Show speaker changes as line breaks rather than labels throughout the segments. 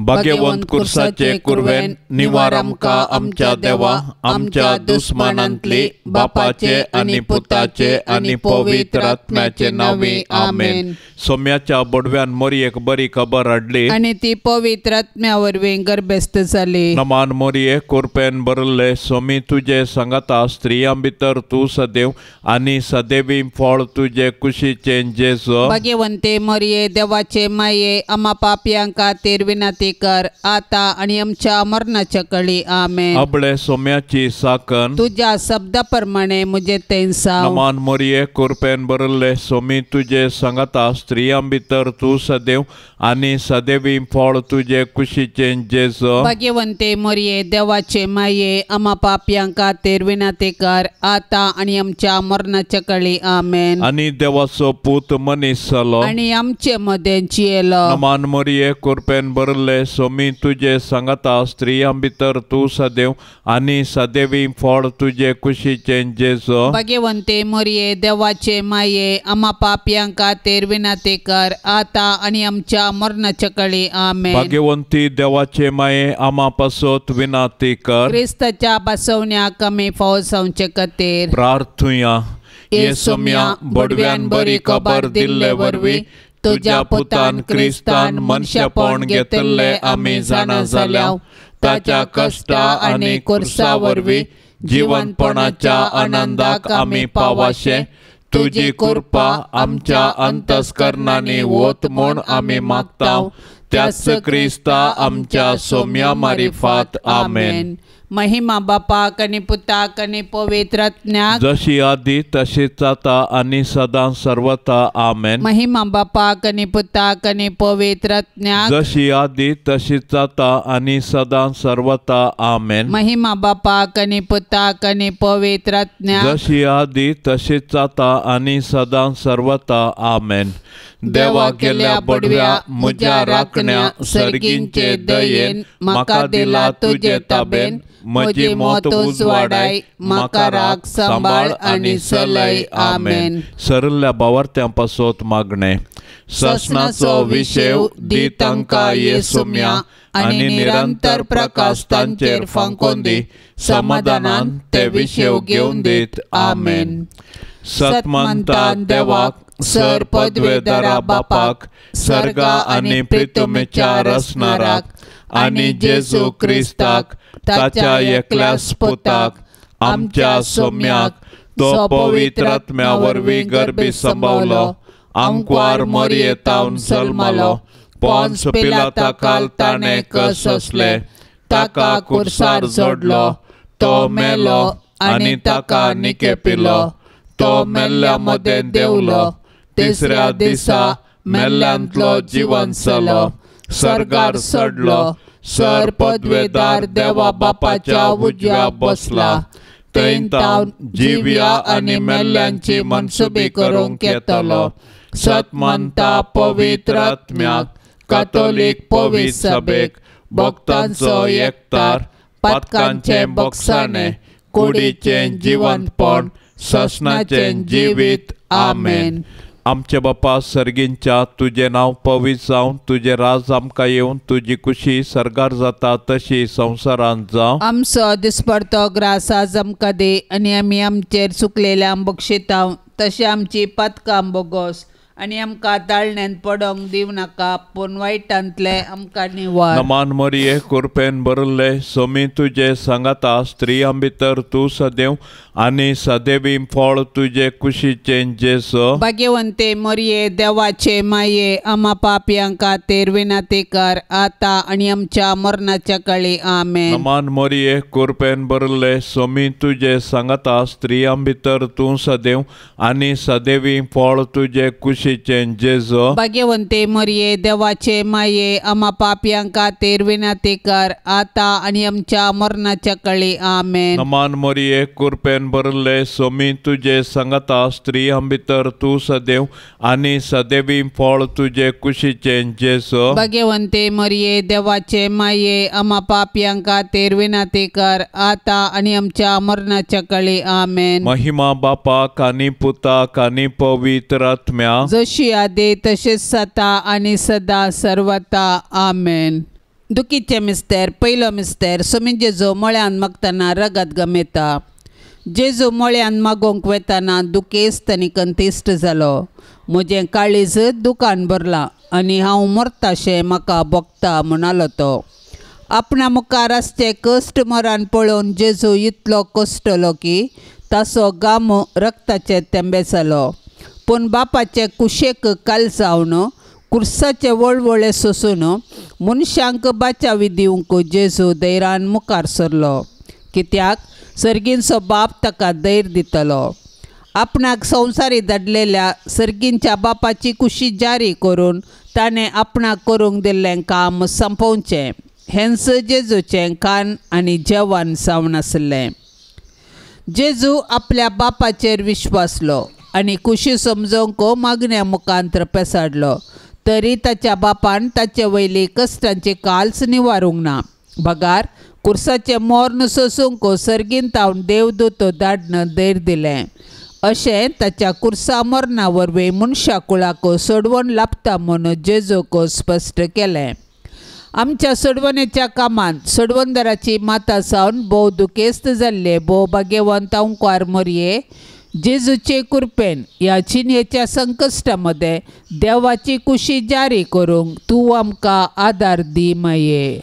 भाग्यवंत कुर्साचे कुर्वेन निवार आमकां आमच्या देवा आमच्या दुस्मानांतली बापाचे आनी पुताचे आनी पवित्र आत्म्याचे नांवी आमेन. सोम्याच्या बोडव्यान मोरयेक बरी खबर हाडली
आनी ती पवित्र आत्म्या वरवीं गर्भस्थ जाली.
नमान मोरये कुर्पेन भरिल्ले सोमी तुजे सांगाता स्त्रियां भितर तूं सदैव आनी सदैवी फळ तुजे कुशीचें जेजू.
भाग्यवंते मोरये देवाचे माये आमा पापयां खातीर विनंती कर आता आनी आमच्या मरणाच्या कळी आमेन.
अबळे सोम्याची साकन
तुज्या शब्दा प्रमाणे म्हजें तेंसांव.
नमान मोरये कुर्पेन भरिल्ले सोमी तुजे सांगाता स्त्रियां भितर तूं सदैव आनी सदैवी फळ तुजे कुशीचें जेजू.
भाग्यवंते मोरये देवाचे माये आमा पापयां खातीर विनंती कर आता आनी आमच्या मरणाच्या कळी आमेन.
आनी देवाचो पूत मनीस जालो
आनी आमचे मदें जियेलो.
नमान मोरये कुर्पेन भरिल्ले सोमी तुजे सांगाता स्त्रियां भितर तूं सदैव आनी सदैवी फळ तुजे कुशीचें जेजू.
भाग्यवंते मोरये देवाचे माये आमा पापयां खातीर विनंती कर आता आनी आमच्या मरणाच्या कळी आमेन.
भाग्यवंती देवाचे माये आमा पासत विनंती कर.
क्रिस्ताच्या बसवण्याक आमी फावो जावचे खातीर
प्रार्थुया. ये सोम्या बडव्यान बरी खबर दिल्ले वरवीं तुज्या पुतान क्रिस्तान मनशापण घेतिल्लें आमी जाणा जाल्या. ताच्या कश्टा आनी कुर्सा वरवीं जिवनपणाच्या आनंदाक आमी पावाशे तुजी कृपा आमच्या अंतस्करणांनी वत म्हूण आमी मागता. त्याच क्रिस्ता आमच्या सोम्या मारिफात आमेन.
महिमा बापाक आनी पुताक आनी पवित्र आत्म्याक
जशी आदी तशीच आता आनी सदां सर्वता आमेन.
महिमा बापाक आनी पुताक आनी पवित्र आत्म्याक
जशी आदी तशीच आता आनी सदां सर्वता आमेन.
महिमा बापाक आनी पुताक आनी पवित्र आत्म्याक
जशी आदी तशीच आता आनी सदां सर्वता आमेन. देवा केल्या बडव्या म्हज्या राखण्या सर्गींचे दयेन म्हाका दिला तुजे ताबेन म्हजी मौत उजवाडाय म्हाका राख सांबाळ आनी सलय आमेन. सरल्या बावार्थ्यां पासत मागणें. ससनाचो विशेव दी तांकां येसुम्या आनी निरंतर प्रकाश तांचेर फांकोन दी समाधानान ते विशेव घेवन दीत आमेन. सतमंता देवाक सर पदवेदारा बापाक सर्गा आनी प्रितुमेच्या रसणाराक आनी जेजू क्रिस्ताक ताच्या एकल्याच पुताक आमच्या सोम्याक तो पवित्र आत्म्या वरवीं गर्भी संभावलो आंकवार मोरयेतावन जल्मलो पोन्स पिलाता काल ताणें कससले ताका कुर्सार जोडलो तो मेलो आनी ताका निकेपिलो तो मेल्ल्या मदें देंवलो तिसऱ्या दिसा मेल्ल्यांतलो जिवन जालो सर्गार चडलो सर पदवेदार देवा बापाच्या उजव्या बसला थंय तावन जिव्या आनी मेल्ल्यांची मनसुबी करूंक येतलो. सतमंता पवित्र आत्म्याक कातोलीक पवित्र सभेक भक्तांचो एकतार पातकांचें बक्षाणें कुडीचें जिवंतपण ससनाचें जिवीत आमेन. आमचे बापा सर्गींच्या तुजें नांव पवित्र जावं तुजें राज आमकां येवन तुजी कुशी सर्गार जाता तशी संवसारांत जावं.
आमचो दिसपडतो ग्रास आज आमकां दी आनी आमी आमचेर चुकलेल्या बक्षितां तशें आमची पातकां बोगोस आनी आमकां ताळण्यांत पडोंक दिवं नाका पूण वायटांतलें आमकां निवार.
नमान मोरये कुर्पेन भरिल्ले सोमी तुजे सांगाता स्त्रियां भितर तूं सदैव आनी सदैवी फळ तुजे कुशीचें जेजू.
भाग्यवंते मोरये देवाचे माये आमा पापयां खातीर विनंती कर आता आनी आमच्या मरणाच्या कळी आमेन.
नमान मोरये कुर्पेन भरिल्ले सोमी तुजे सांगाता स्त्रियां भितर तूं सदैव आनी सदैवी फळ तुजे कुशीचें जेजू.
भाग्यवंते मोरये देवाचे माये आमा पापयां खातीर विनंती कर आता आनी आमच्या मरणाच्या कळी आमेन.
नमान मोरये कुर्पेन भरिल्ले सोमी तुजे सांगाता स्त्रियां भितर तूं सदैव आनी सदैवी फळ तुजे कुशीचें जेजू.
भाग्यवंते मोरये देवाचे माये आमा पापयां खातीर विनंती कर आता आनी आमच्या मरणाच्या कळी आमेन.
महिमा बापाक आनी पुताक आनी पवित्र आत्म्याक
जशी आदी तशीच सता आनी सदा सर्वता आमेन. दुखीचें मिस्तेर पयलो मिस्तेर सोमी जेजू मळ्यान मागतना रगत गमेता. जेजू मळ्यान मागोवंक वेताना दुखेस्त आनी कंतिश्ट जालो. म्हजें काळीज दुकान भरलां आनी हांव मरताशें म्हाका भोगता म्हणालो तो. आपणा मुखार आसचे कश्ट मरण पळोवन जेजू इतलो कश्टलो की ताचो गाम रक्ताचे तेंबे जालो. पूण बापाचे कुशेक काल जावन कुर्साचे वळवळे सोसून मनशांक बाचावी दिवंक जेजू धैर्यान मुखार सरलो. कित्याक सर्गींचो बाप ताका धैर्य दितलो. आपणाक संवसारी धाडलेल्या सर्गींच्या बापाची कुशी जारी करून ताणें आपणाक करूंक दिल्लें काम सोंपोवचें हेंच जेजूचें कान आनी जेवण जावन आसलें. जेजू आपल्या बापाचेर विश्वासलो आनी कुशी समजोवंक मागण्या मुखांत पेसाडलो तरी ताच्या बापान ताचे वयली कश्टांची काल्स निवारूंक ना. बगार कुर्साचें मोर्न सोसूंक सर्गीन तावन देवदूत धाडन धैर्य दिलें. अशें ताच्या कुर्सा मरणा वरवीं मनशा कुळाक सोडवण लाभता म्हूण जेजूक स्पश्ट केलें. आमच्या सोडवणेच्या कामांत सोडवणदाराची माता जावन भोव दुखेस्त जाल्ले भोव भाग्यवंत अंकार मोरये जेजूचे कृपेन ह्या जिणेच्या संकश्टा मदें देवाची कुशी जारी करूंक तूं आमकां आदार दी माये.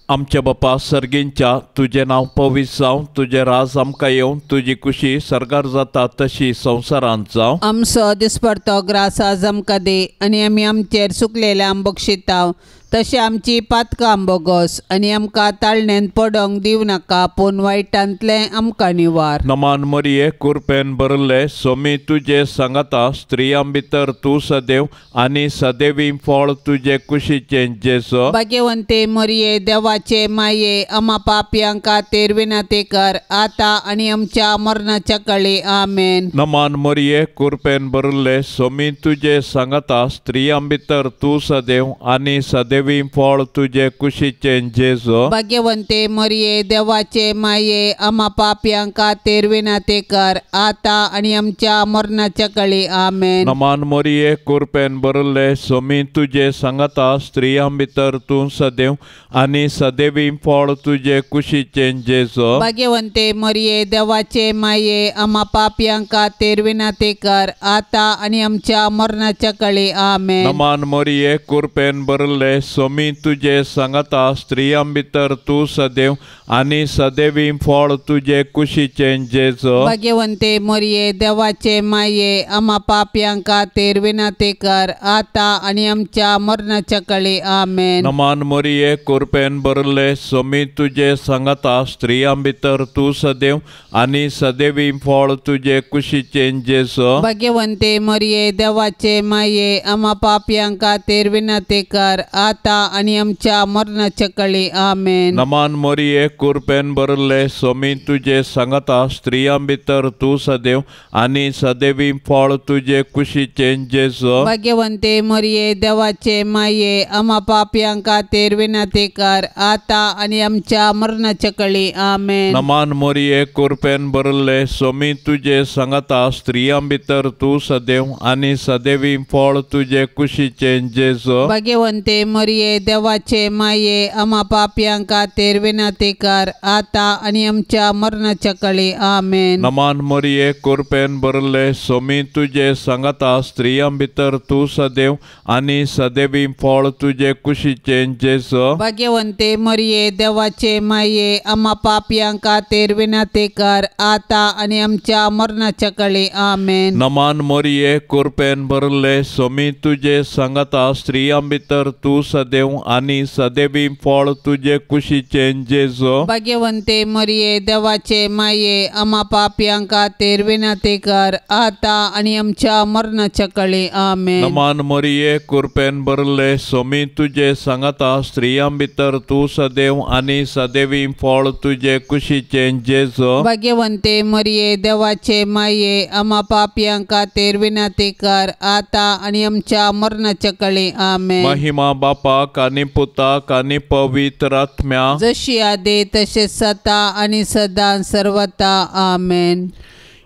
आमच्या बापा सर्गींच्या तुजें नांव पवित्र जावं, तुजें राज आमकां येवं, तुजी कुशी सर्गार जाता तशी संवसारांत जावं.
आमचो दिसपडतो ग्रास आज आमकां दी आनी आमी आमचेर सुकलेल्या बक्षिताव तशें आमची पातकां बोगोस आनी आमकां ताळणेन पडोंक दिवं नाका पूण वायटांतलें आमकां निवार.
नमान मरिये कुरपेन भरले सोमी तुजे सांगाता, स्त्रियां भितर तूं सदैव आनी सदैवी फळ तुजे कुशीचें जेजू.
भाग्यवंते मरिये देवाचे माये आमा पापयां खातीर विनंती कर आतां आनी आमच्या मरणाच्या काळी. आमेन.
नमान मरिये कुरपेन भरले सोमी तुजे सांगाता, स्त्रियां भितर तूं सदैव आनी सदैव फळ तुजे कुशीचें जेजू.
भाग्यवंते मरिये देवाचे माये आमा पापयां खातीर विनंती कर आतां आनी आमच्या मरणाच्या काळी. आमेन.
नमान मरिये कुरपेन भरले सोमी तुजे सांगाता, स्त्रियां भितर तूं सदैव आनी सदैवी फळ तुजे कुशीचें जेजू.
भाग्यवंते मरिये देवाचे माये आमा पापयां खातीर विनंती कर आतां आनी आमच्या मरणाच्या काळी. आमेन.
नमान मरिये कुरपेन भरले सोमी तुजे सांगाता, स्त्रियां भितर तूं सदैव आनी सदैवी फळ तुजे कुशीचें जेजू.
भाग्यवंते मरिये देवाचे माये आमा पापयां खातीर विनंती कर आतां आनी आमच्या मरणाच्या काळी. आमेन.
नमान मरिये कुरपेन भरले सोमी तुजे सांगाता, स्त्रियां भितर तूं सदैव आनी सदैवी फळ तुजे कुशीचें जेजू.
भाग्यवंते मरिये देवाचे माये आमा पापयां खातीर विनंती कर आतां आनी आमच्या मरणाच्या काळी. आमेन.
नमान मरिये कुरपेन भरले सोमी तुजे सांगाता, स्त्रियां भितर तूं सदैव आनी सदैवी फळ तुजे कुशीचें जेजू.
भाग्यवंते मरिये देवाचे माये आमा पापयां खातीर विनंती कर आतां आनी आमच्या मरणाच्या काळी. आमेन.
नमान मरिये कुरपेन भरले सोमी तुजे सांगाता, स्त्रियां भितर तूं सदैव आनी सदैवी फळ तुजे कुशीचें जेजू.
भाग्यवंते मरिये देवाचे माये आमा पापयां खातीर विनंती कर आतां आनी आमच्या मरणाच्या काळी. आमेन.
नमान मरिये कुरपेन भरले सोमी तुजे सांगाता, स्त्रियां भितर तूं सदैव आनी सदैवी फळ तुजे कुशीचें जेजू.
भाग्यवंते मरिये देवाचे माये आमा पापयां खातीर विनंती कर आतां आनी आमच्या मरणाच्या काळी. आमेन.
नमान मरिये कुरपेन भरले सोमी तुजे सांगाता, स्त्रियां भितर तूं सदैव आनी सदैवी फळ तुजे कुशीचें जेजू.
भाग्यवंते मरिये देवाचे माये आमा पापयां खातीर विनंती कर आतां आनी आमच्या मरणाच्या काळी. आमेन.
नमान मरिये कुरपेन भरले सोमी तुजे सांगाता, स्त्रियां भितर तूं सदैव आनी सदैवी फळ तुजे कुशीचें जेजू.
भाग्यवंते मरिये देवाचे माये आमा पापयां खातीर विनंती कर आतां आनी आमच्या मरणाच्या काळी. आमेन.
महिमा बापाक आनी पुताक आनी पवित्र आत्म्या,
जशी आदी तशें सता आनी सदां सर्वता. आमेन.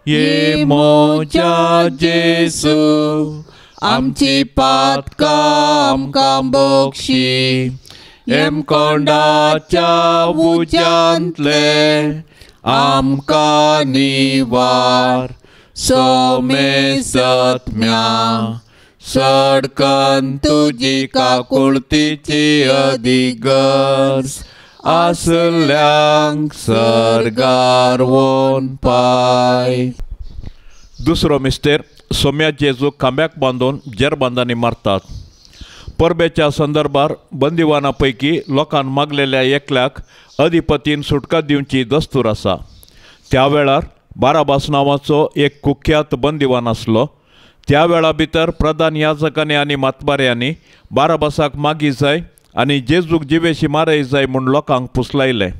ये मोजा जेजू आमची पातकां आमकां बक्षी, हेमकोंडाच्या उज्यांतले आमकां निवार सोमेसत्म्या सडकन तुजी काकुळतीची अधिगर्ज आसल्यांक सर्गार वोन पाय. दुसरो मिस्तेर सोम्या जेजूक खांब्याक बांदून जेरबांदांनी मारतात. परबेच्या संदर्भार बंदिवाना पैकी लोकान मागलेल्या एकल्याक अधिपतीन सुटका दिवची दस्तूर आसा. त्या वेळार बाराबास नांवाचो एक कुख्यात बंदिवान आसलो. त्या वेळा भितर प्रधान याजकांनी आनी मातबाऱ्यांनी बाराबासाक मागी जाय आनी जेजूक जिवेशी मारय जाय म्हूण लोकांक पुसलायलें.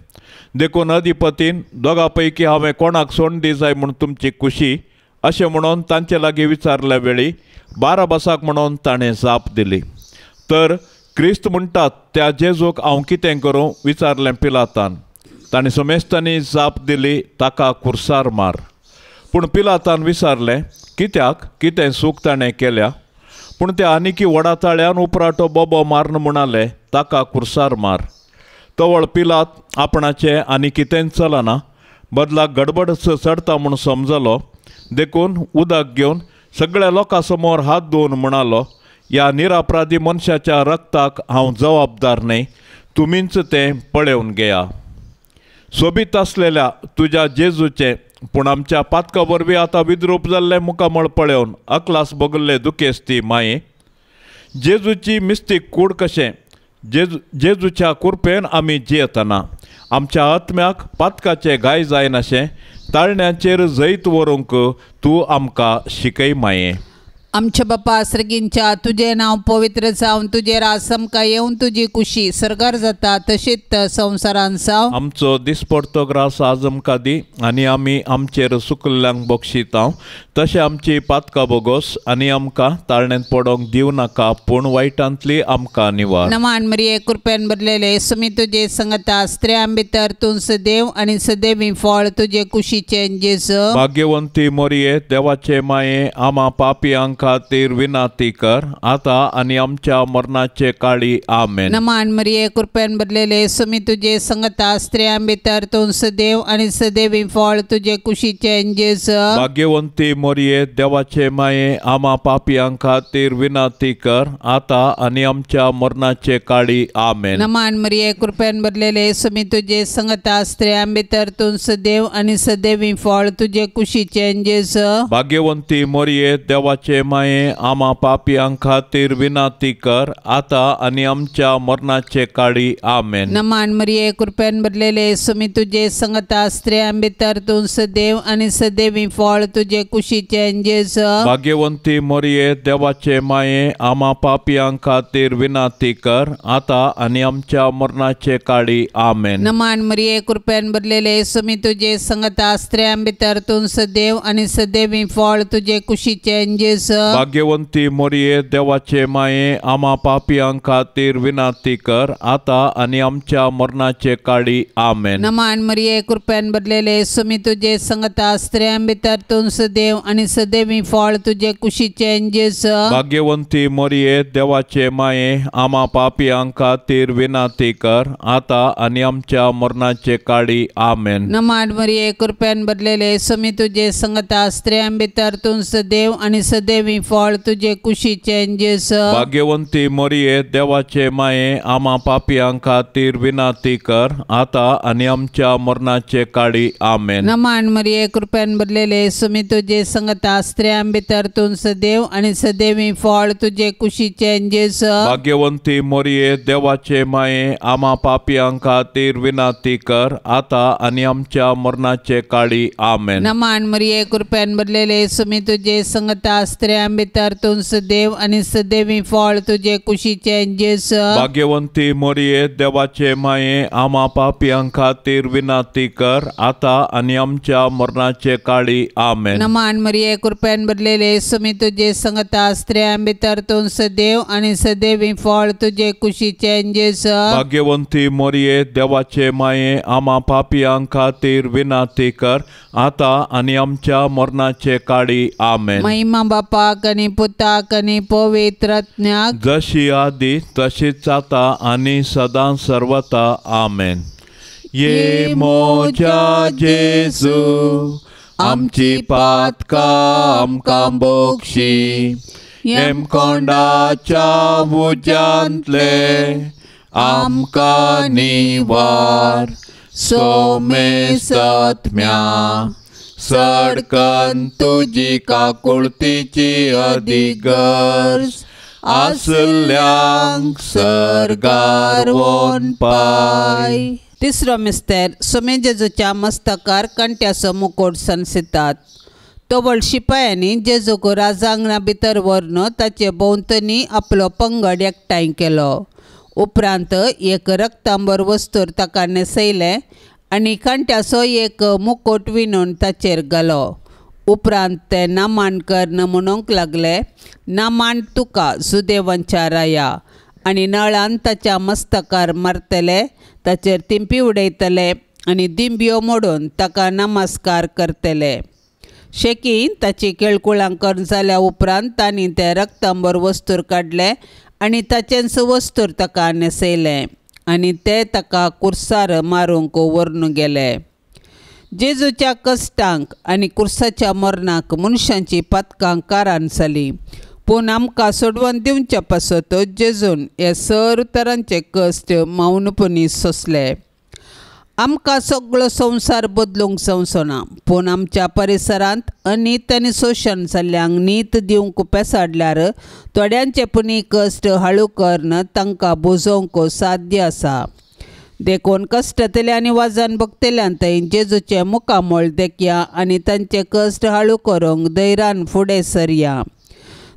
देखून अधिपतीन दोगां पैकी हांवें कोणाक सोंड दी जाय म्हूण तुमची खुशी अशें म्हणून तांचे लागीं विचारल्या वेळी बाराबासाक म्हणून ताणें जाप दिली. तर क्रिस्त म्हणटात त्या जेजूक हांव कितें करूं विचारलें पिलातान. ताणें समेस्तांनी जाप दिली, ताका कुर्सार मार. पूण पिलातान विचारलें, कित्याक, कितें चूक ताणें केल्या? पूण ते आनिकी व्हडा ताळ्यान उपराटो बोबो मारून म्हणाले, ताका कुर्सार मार. तवळ पिलात आपणाचें आनी कितेंच चलना, बदलाक गडबड चडता म्हूण समजलो. देखून उदक घेवन सगळ्या लोकां समोर हात धुवन म्हणालो, ह्या निरापराधी मनशाच्या रक्ताक हांव जबाबदार न्हय, तुमीच तें पळोवन घेया. सोबीत आसलेल्या तुज्या जेजूचें पूण आमच्या पातका वरवीं आतां विद्रूप जाल्लें मुखामळ पळोवन अकलास भोगल्ले दुखेस्ती माये, जेजूची मिस्तीक कूड कशें जेजूच्या कुरपेन आमी जियेतना आमच्या आत्म्याक पातकाचे घाय जायनाशें ताळण्याचेर जैत व्हरूंक तूं आमकां शिकय माये.
आमच्या बापा सर्गींच्या तुजें नांव पवित्र जावन तुजें राज आमकां येवन तुजी कुशी सर्गार जाता तशीच संवसारान जावं.
आमचो दिसपडतो ग्रास आज आमकां दी आनी आमी आमचेर सुकल्ल्यांक बक्षितां तशें आमची पातकां बोगोस आनी आमकां ताळण्यांत पडोंक दिवं नाका पूण वायटांतली आमकां निवार.
नमान मरिये कृपेन भरलेले सुमी तुजे संगता स्त्रियां भितर तूं सदैव आनी सदैवी फळ तुजे कुशीचें जेजू.
भाग्यवंती मोरये देवाचे माये आमा पापयांक खातीर विनाती कर आता आनी आमच्या मरणाचे काळी. आमेन.
नमान मरिये कृपेन भरलेले सुमी तुजे संगता स्त्रियां भितर तूं सदैव आनी सदैवी फळ तुजे कुशीचें जेजू.
भाग्यवंती मोरये देवाचे माये आमा पापयां खातीर विनाती कर आता आनी आमच्या मरणाचे काळी. आमेन.
नमान मरिये कृपेन भरलेले सुमी तुजे संगता स्त्रियां भितर तूं सदैव आनी सदैवी फळ तुजे कुशीचें जेजू.
भाग्यवंती मोरये देवाचे माये आमा पापयां खातीर विनाती कर आता आनी आमच्या मरणाचे काळी. आमेन.
नमान मरिये कृपेन भरलेले सुमी तुजे संगता स्त्रियां भितर तूं सदैव आनी सदैवी फळ तुजे कुशीचें जेजू.
भाग्यवंती मोरये देवाचे माये आमा पापयां खातीर विनाती कर आता आनी आमच्या मरणाचे काळी. आमेन.
नमान मरिये कृपेन भरलेले सुमी तुजे संगता स्त्रियां भितर तूं सदैव आनी सदैवी फळ तुजे कुशीचें जेजू.
भाग्यवंती मोरये देवाचे माये आमा पापयां खातीर विनाती कर आता आनी आमच्या मरणाचे काळी. आमेन.
नमान मरिये कृपेन भरलेले सुमी तुजे संगता स्त्रियां भितर तूं सदैव आनी सदैवी फळ तुजे कुशीचें जेजू.
भाग्यवंती मोरये देवाचे माये आमा पापयां खातीर विनाती कर आता आनी आमच्या मरणाचे काळी. आमेन.
नमान मरिये कृपेन भरलेले सुमी तुजे संगता स्त्रियां भितर तूं सदैव आनी सदैवी फळ तुजे कुशीचें जेजू.
भाग्यवंती मोरये देवाचे माये आमा पापयां खातीर विनाती कर आता आनी आमच्या मरणाचे काळी. आमेन.
नमान मरिये कृपेन भरलेले सुमी तुजे संगता स्त्रियां भितर तूं सदैव आनी सदैवी फळ तुजे कुशीचें जेजू.
भाग्यवंती मोरये देवाचे माये आमा पापयां खातीर विनाती कर आता आनी आमच्या मरणाचे काळी. आमेन.
नमान मरिये कृपेन भरलेले सुमी तुजे संगता स्त्रियां भितर तूं सदैव आनी सदैवी फळ तुजे कुशीचें जेजू.
भाग्यवंती मोरये देवाचे माये आमा पापयां खातीर विनाती कर आता आनी आमच्या मरणाचे काळी. आमेन.
नमान मरिये कृपेन भरलेले सुमी तुजे संगता स्त्रियां भितर तूं सदैव आनी सदैवी फळ तुजे कुशीचें जेजू.
भाग्यवंती मोरये देवाचे माये आमा पापयां खातीर विनाती कर आता आनी आमच्या मरणाचे काळी. आमेन.
महिमा बापा बापाक आनी पुताक आनी पवित्र आत्म्याक,
जशी आदी तशीच आतां आनी सदां सर्वता. आमेन. ये मोज्या जेजू आमची पातकां आमकां बोगशी, हेमकोंडाच्या उज्यांतले आमकां निवार. सोमेसत्म्या सडकन तुजी काकुळतीची अदीक गरज आसल्यांक सर्गार वोन पाय.
तिसरो मिस्तेर. सोमे जेजूच्या मस्तकार कांट्याचो मुकोट सनसितात. तोवळ शिपायांनी जेजूक राजांगणा भितर व्हरून ताचे भोंवतणी आपलो पंगड एकठांय केलो. उपरांत एक रक्तांबर वस्तूर ताका न्हेसयलें आनी कांट्याचो एक मुकोट विणून ताचेर घालो. उपरांत ते नामान कर्ण म्हणूंक लागले, नामान तुका सुदेवांच्या राया. आनी नळान ताच्या मस्तकार मारतले, ताचेर तिंपी उडयतले आनी दिंब्यो मोडून ताका नमस्कार करतले. शेकी ताची केळकुळां करून जाल्या उपरांत तांणी तें रक्तांबर वस्तूर काडलें आनी ताचेंच वस्तूर ताका न्हेसयलें आनी ते ताका कुर्सार मारूंक व्हरून गेले. जेजूच्या कश्टांक आनी कुर्साच्या मरणाक मनशांची पातकां कारान जाली, पूण आमकां सोडवून दिवच्या पासत जेजून हे सर तरांचे कश्ट मौनपणी सोंसले. आमकां सगळो संवसार बदलूंक जावचो ना, पूण आमच्या परिसरांत अनीत आनी शोशण जाल्ल्यांक नीत दिवंक पेसाडल्यार थोड्यांचे पुणी कश्ट हाळू करून तांकां बोजोवंक साध्य आसा. देखून कश्टतले आनी वाजन भोगतल्यान थंय जेजूचें मुखामळ देखया आनी तांचे कश्ट हाळू करूंक धैर्यान फुडें सरया.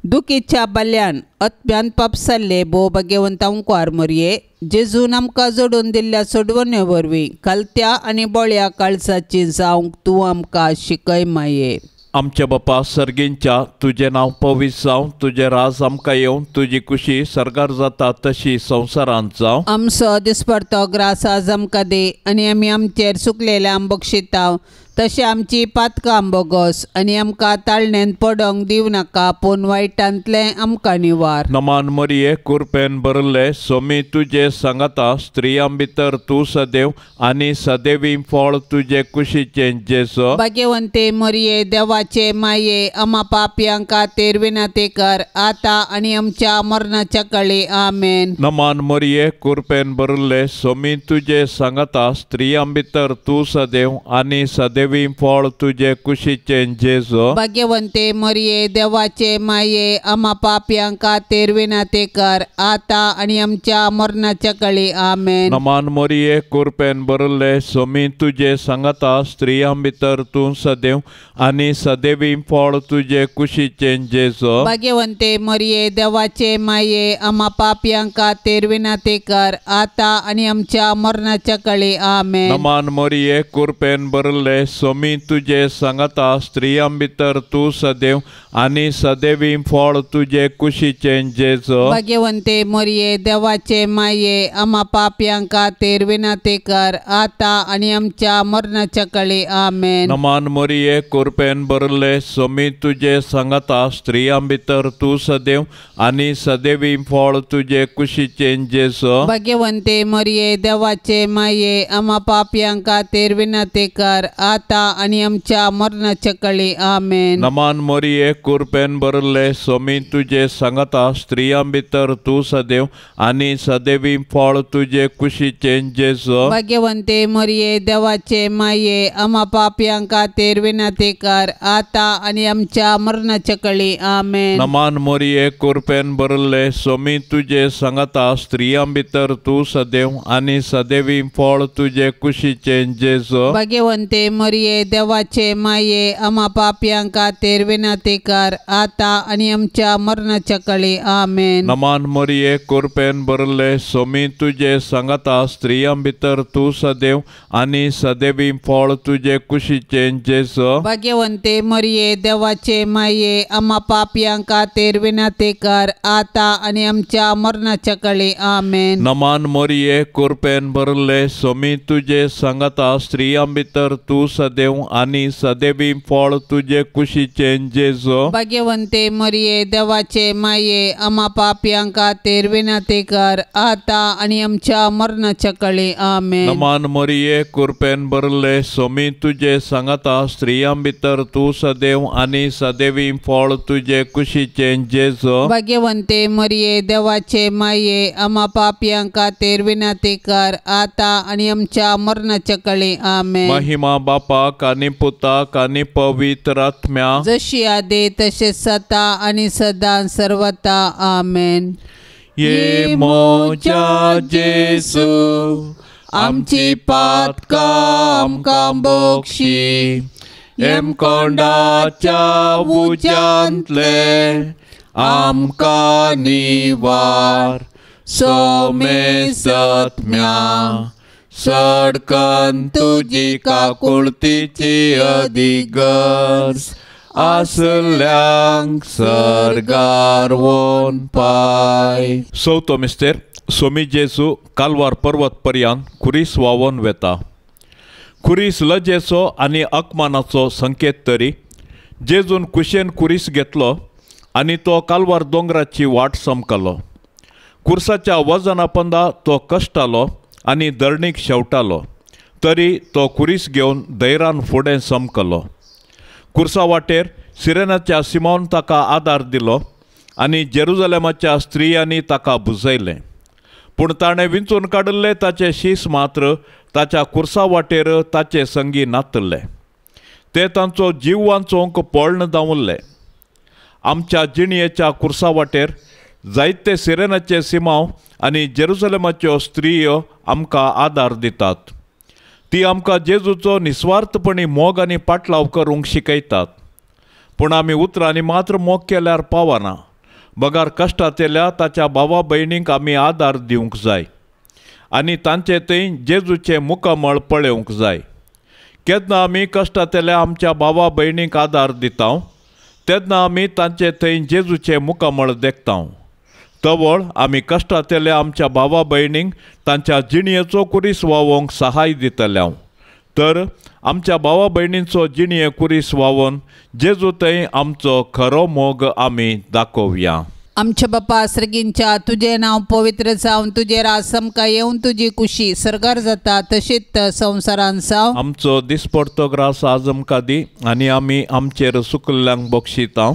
दुखीच्या बाल्यान अत्म्यान पापसाल्ले भोव भाग्यवंत आमकार मोरये जेजून आमकां जोडून दिल्ल्या सोडवणे वरवीं खालत्या आनी बळ्या काळजाची जावंक तूं आमकां शिकय माये.
आमच्या बापा सर्गींच्या तुजें नांव पवित्र जावं, तुजें राज आमकां येवं, तुजी कुशी सर्गार जाता तशी संवसारांत जावं.
आमचो दिसपडतो ग्रास आज आमकां दी आनी आमी आमचेर सुकलेल्या बक्षिताव तशें आमची पातकां बोगस आनी आमकां ताळणेन पडोंक दिवं नाका, पूण वायटांतलें आमकां निवार.
नमान मरिये कुरपेन भरले सोमी तुजे सांगाता, स्त्रियां भितर तूं सदैव आनी सदैवी फळ तुजे कुशीचें जेजू.
भाग्यवंते मरिये देवाचे माये आमा पापयां खातीर विनंती कर आतां आनी आमच्या मरणाच्या काळी. आमेन.
नमान मरिये कुरपेन भरले सोमी तुजे सांगाता, स्त्रियां भितर तूं सदैव आनी सदैव फळ तुजे कुशीचें जेजू.
भाग्यवंते मरिये देवाचे माये आमा पापयां खातीर विनंती कर आतां आनी आमच्या मरणाच्या काळी. आमेन.
नमान मरिये कुरपेन भरले सोमी तुजे सांगाता, स्त्रियां भितर तूं सदैव आनी सदैवी फळ तुजे कुशीचें जेजू.
भाग्यवंते मरिये देवाचे माये आमा पापयां खातीर विनंती कर आतां आनी आमच्या मरणाच्या काळी. आमेन.
नमान मरिये कुरपेन भरले सोमी तुजे सांगाता, स्त्रियां भितर तूं सदैव आनी सदैवी फळ तुजे कुशीचें जेजू.
भाग्यवंते मरिये देवाचे माये आमा पापयां खातीर विनंती कर आतां आनी आमच्या मरणाच्या काळी. आमेन.
नमान मरिये कुरपेन भरले सोमी तुजे सांगाता, स्त्रियां भितर तूं सदैव आनी सदैवी फळ तुजे कुशीचें जेजू.
भाग्यवंते मरिये देवाचे माये आमा पापयां खातीर विनंती कर आतां आनी आमच्या मरणाच्या काळी. आमेन.
नमान मरिये कुरपेन भरले सोमी तुजे सांगाता, स्त्रियां भितर तूं सदैव आनी सदैवी फळ तुजे कुशीचें जेजू.
भाग्यवंते मरिये देवाचे माये आमा पापयां खातीर विनंती कर आतां आनी आमच्या मरणाच्या काळी. आमेन.
नमान मरिये कुरपेन भरले सोमी तुजे सांगाता, स्त्रियां भितर तूं सदैव आनी सदैवी फळ तुजे कुशीचें जेजू.
भाग्यवंते मरिये देवाचे माये आमा पापयां खातीर विनंती कर आतां आनी आमच्या मरणाच्या काळी. आमेन.
नमान मरिये कुरपेन भरले सोमी तुजे सांगाता, स्त्रियां भितर तूं सदैव आनी सदैवी फळ तुजे कुशीचें जेजू.
भाग्यवंते मरिये देवाचे माये आमा पापयां खातीर विनंती कर आतां आनी आमच्या मरणाच्या काळी. आमेन.
नमान मरिये कुरपेन भरले सोमी तुजे सांगाता, स्त्रियां भितर तूं सदेव आनी सदेवी फळ तुजे कुशीचें जेजू।
भाग्यवंते मरिये देवाचे माये आमा पापयां खातीर विनंती कर आता आनी आमच्या मरणाच्या कळी। आमेन।
नमान मरिये कृपेन भरले स्वामी तुजे सांगाता स्त्रियां भितर तूं सदैव आनी सदैवी फळ तुजे कुशीचें जेजू।
भाग्यवंते मरिये देवाचे माये आमा पापयां खातीर विनंती कर आता आनी आमच्या मरणाच्या कळी। आमेन।
महिमा बापाक आनी पुताक आनी पवित्र आत्म्या
जशी आदी तशें सता आनी सदां सर्वता। आमेन।
ये मोजा जेजू आमची पातकां आमकां बक्षी हेमकोंडाच्या उज्यांतले आमकां निवार सोमेसत्म्या सडकन तुजी काकुळतीची अधिगर्ज आसल्यांक सर्गार वोन पाय। चवथो मिस्तेर सोमी जेजू कालवार पर्वत पर्यंत खुरीस वावोन वेता। खुरीस लजेचो आनी अपमानाचो संकेत तरी जेजून कुशेन खुरीस घेतलो आनी तो कालवार दोंगराची वाट समकलो। कुर्साच्या वजना पंदा तो कश्टालो आनी धरणीक शेवटालो तरी तो खुरीस घेवन धैरान फुडें समकलो। कुर्सा वाटेर सिरेनाच्या सिमावन ताका आदार दिलो आनी जेरुजलेमाच्या स्त्रियांनी ताका बुजयलें। पूण ताणें विंचून काडिल्ले ताचे शीस मात्र ताच्या कुर्सा वाटेर ताचे संगी नातल्ले। ते तांचो जीव वांचोवंक पळण धांवल्ले। आमच्या जिणयेच्या कुर्सा वाटेर जायते सिरेनाचे सिमाव आनी जेरुजलेमाच्यो स्त्रियो आमकां आदार दितात। ती आमकां जेजूचो निस्वार्थपणी मोग आनी पाटलाव करूंक शिकयतात। पूण आमी उतरांनी मात्र मोग केल्यार पावना, बगार कश्टांतल्या ताच्या भावा भयणींक आमी आदार दिवंक जाय आनी तांचे थंय जेजूचें मुखामळ पळोवंक जाय। केन्ना आमी कश्टांतल्या आमच्या भावा भयणींक आदार दिता तेन्ना आमी तांचे थंय जेजूचें मुखामळ देखता। तवळ आमी कश्टांतल्या आमच्या भावा भयणींक तांच्या जिणयेचो कुरीस वावोवंक सहाय दितले। तर आमच्या भावा भयणींचो जिणये कुरीस वावोवन जेजू थंय आमचो खरो मोग आमी दाखोवया।
आमच्या बापा सर्गींच्या तुजें नांव पवित्र जावन तुजें राज आमकां येवन तुजी कुशी सर्गार जाता तशीच संवसारान जावं।
आमचो दिसपडतो ग्रास आज आमकां दी आनी आमी आमचेर सुकल्ल्यांक बक्षिता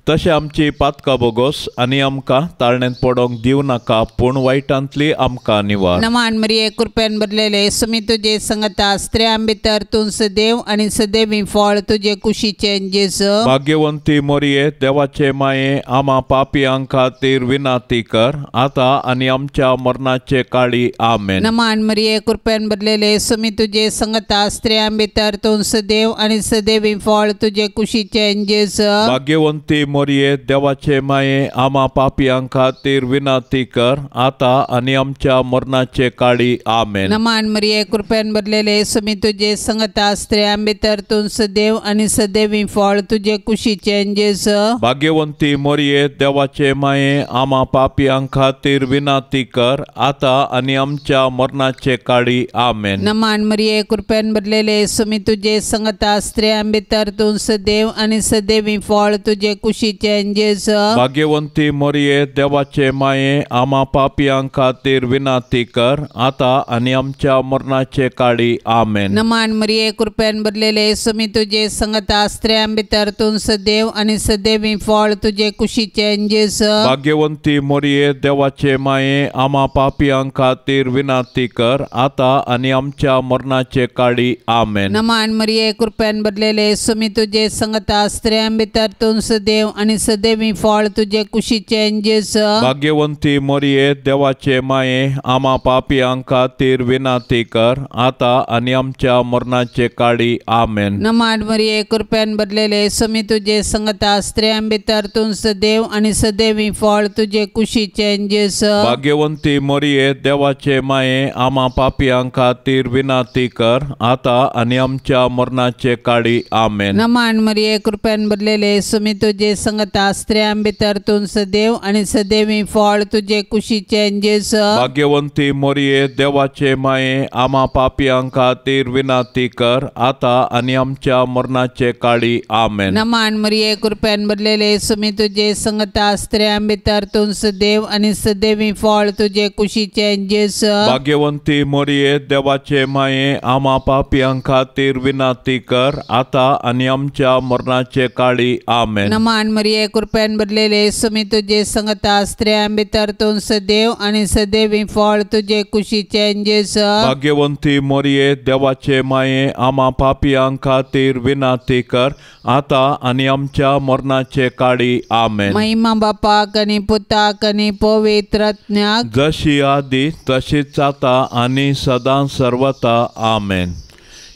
तशें आमची पातकां बोगोस आनी आमकां ताळण्यांत पडोंक दिवं नाका पूण वायटांतली आमकां निवार।
नमान मरिये कृपेन भरलेले सुमी तुजे संगता स्त्रियां भितर तूं सदैव आनी सदैवी फळ तुजे कुशीचें जेजू।
भाग्यवंती मरिये देवाचे माये आमा पापयांक खातीर विनंती कर आता आनी आमच्या मरणाचे काळी। आमेन।
नमान मरिये कृपेन भरलेले सुमी तुजे संगता स्त्रियां भितर तूं सदैव आनी सदैवी फळ तुजे कुशीचें जेजू।
भाग्यवंती मरिये देवाचे माये आमा पापयां खातीर विनंती कर आता आनी आमच्या मरणाचे काळी। आमेन।
नमान मरिये कृपेन भरलेले सुमी तुजे संगता स्त्रियां भितर तूं सदैव आनी सदैवी फळ तुजे कुशीचें जेजू।
भाग्यवंती मरिये देवाचे माये आमा पापयां खातीर विनंती कर आता आनी आमच्या मरणाचे काळी। आमेन।
नमान मरिये कृपेन भरलेले सुमी तुजे संगता स्त्रियां भितर तूं सदैव आनी सदैवी फळ तुजे कुशीचें जेजू।
भाग्यवंती मरिये देवाचे माये आमा पापयां खातीर विनंती कर आता आनी आमच्या मरणाचे काळी। आमेन।
नमान मरिये कृपेन भरलेले सुमी तुजे संगता स्त्रियां भितर तूं सदैव आनी सदैवी फळ तुजे कुशीचें जेजू।
भाग्यवंती मरिये देवाचे माये आमा पापयां खातीर विनंती कर आता आनी आमच्या मरणाचे काळी। आमेन।
नमान मरिये कृपेन भरलेले सुमी तुजे संगता स्त्रियां भितर तूं सदैव आनी सदैवी फळ तुजे कुशीचें जेजू।
भाग्यवंती मरिये देवाचे माये आमा पापयां खातीर विनंती कर आता आनी आमच्या मरणाचे काळी। आमेन।
नमान मरिये कृपेन भरलेले सुमी तुजे संगता स्त्रियां भितर तूं सदैव आनी सदैवी सदैवी फळ तुजे कुशीचें जेजू.
भाग्यवंती मरिये देवाचे माये आमा पापयां खातीर विनंती कर आता आनी आमच्या मरणाचे काळी. आमेन.
नमन मरिये कृपेन भरलेले सुमी तुजे संगता स्त्रियां भितर तूं सदैव आनी सदैवी फळ तुजे कुशीचें जेजू.
भाग्यवंती मरिये देवाचे माये आमा पापयां खातीर विनंती कर आता आनी आमच्या मरणाचे काळी. आमेन.
नमन मरिये कृपेन भरलेले सुमी तुजे संगता स्त्रियां भितर तूं सदैव आनी सदैवी फळ तुजे कुशीचें जेजू.
भाग्यवंती मरिये देवाचे माये आमा पापयां खातीर विनंती कर आता आनी आमच्या मरणाचे काळी. आमेन.
नमन मरिये कृपेन भरलेले सुमी तुजे संगता स्त्रियां भितर तूं सदैव आनी सदैवी फळ तुजे कुशीचें जेजू.
भाग्यवंती मरिये देवाचे माये आमा पापयां खातीर विनंती कर आता आनी आमच्या मरणाचे काळी. आमेन.
महिमा बापाक आनी पुताक आनी पवित्र आत्म्याक,
जशी आदी तशीच आता आनी सदां सर्वता. आमेन.